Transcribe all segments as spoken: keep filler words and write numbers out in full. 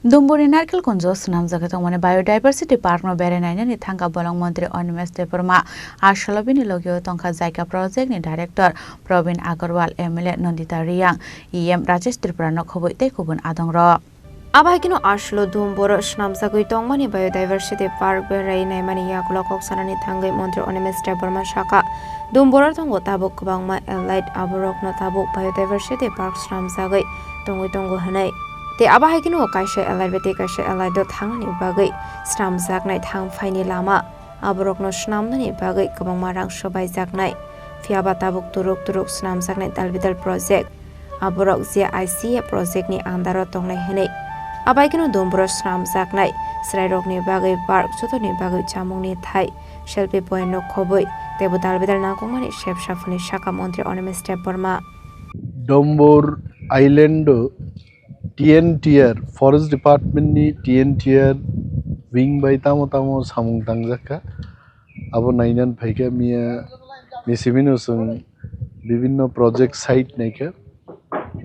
Dumburni Narkel Kunjo swnamjagwi tongmani Biodiversity Park no berai nainani thangkha bolong montri Animesh Debbarma. Asolo bini logio tongkha Jaika Project ni Director Probin Agarwal, M L A Nandita Reang, E M Rajesh Tripura no khobwi tei kubun adongrok. Abo hai kheno asolo Dumburo swnamjagwi tongmani Biodiversity Park berai naimani yagulo kok sanani thangwi montri Animesh Debbarma sakha, Dumburo tongo tabuk kwbangma elite, aborokno tabuk Biodiversity Park swnamjagwi tongwi tongo hwnwi. Tei abo hai kheno kaisa elite bai tei kaisa elite o thangnani bagwi swnamjaknai thang phaini lama, aborokno swnamnani bagwi kwbangma rang swbaijaknai. Phiya ba tabuk turuk turuk swnamjaknai dalbidal project, aborok J I C A project ni under o tongnai hwnwi. Abo hai kheno Dumburo swnamjaknai chwrairokni bagwi park, jotoni bagwi chamungni thai, selfie point no khobwi teibo dalbidal nangkukmani sebsa phunwi sakha montri Animesh Debbarma. Dumbur Island o T N T R, Forest Department ni T N T R wing bai tamo tamo samung tangjak kha. Abo nainani phaikha miya ni simi no chwng bibinno project site naikha.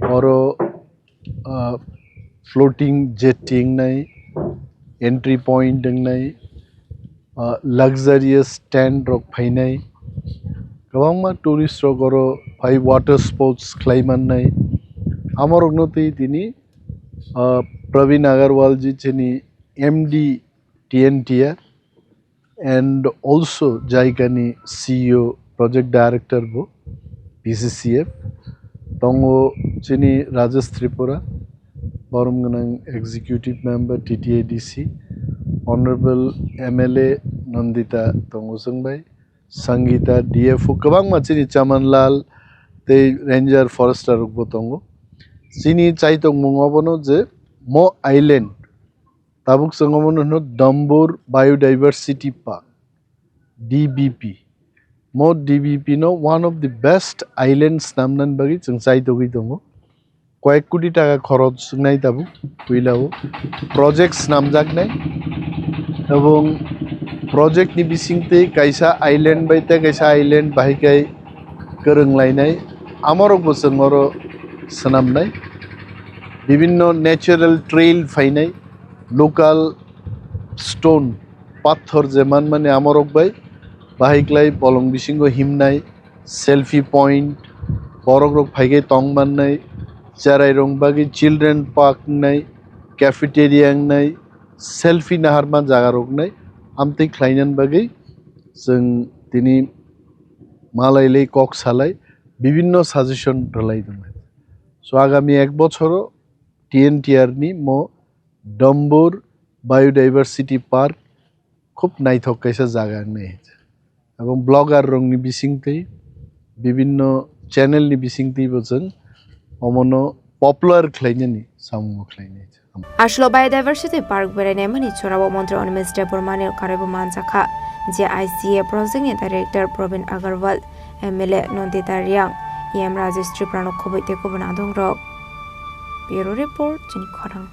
Oro, ah, floating jetty wngnai, entry point wngnai, ah, luxurious tent rok phainai, kwbangma tourist rok oro phai water sports khlai mannai. Amorokno twi tini, ah, Praveen Agarwal ji chini M D T N T R and also Jaika ni C E O project director bo P C C F tongo, chini Rajesh Tripura, borom gwnang executive member T T A D C, honorable M L A Nandita tongo chwng bai, Sangita, D F O, kwbangma chini Chaman Lal tei ranger forester rok bo tongo. Chini chaitokmung obono je mo island, tabuk chwng omono hwno Dumbur Biodiversity Park, D B P. Mo D B P no one of the best island swnamnani bagwi chwng chaitogwi tongo. Koyek koti taka khoroch wngnai tabuk puila o project swnamjaknai, ebong project ni bisingtwi kaisa island bai tei kaisa island bahai kai kwrwng lainai, amorok bo chwng oro swnamnai, bibinno natural trail phainai, local stone, pathor je manmani amorok bai bahai klai bolong bisingo himnai, selfie point, borok rok phaigai tong mannai, cherai rok bagwi children park wngnai, cafeteria wngnai, selfie naharma jaga rok wngnai, amtwi khlainani bagwi chwng tini malailai kok salai bibinno suggestion rwlai tongnai. So agami ek bochoro T N T R ni mo Dumbur Biodiversity Park khub naithok kaisa jaga wngnai. Ebong blogger rokni bisingtwi, bibinno channel ni bisingtwi bo chwng omono popular khlainani samungo khlainai. Asolo Biodiversity Park berai naimani jorao montri Animesh Debbarmani karwibo manjakha. J I C A project ni director Probin Agarwal, M L A Nandita Reang, E M Rajesh Tripura no khobwi tei kubun adongrok. Bureau report, chini khorang.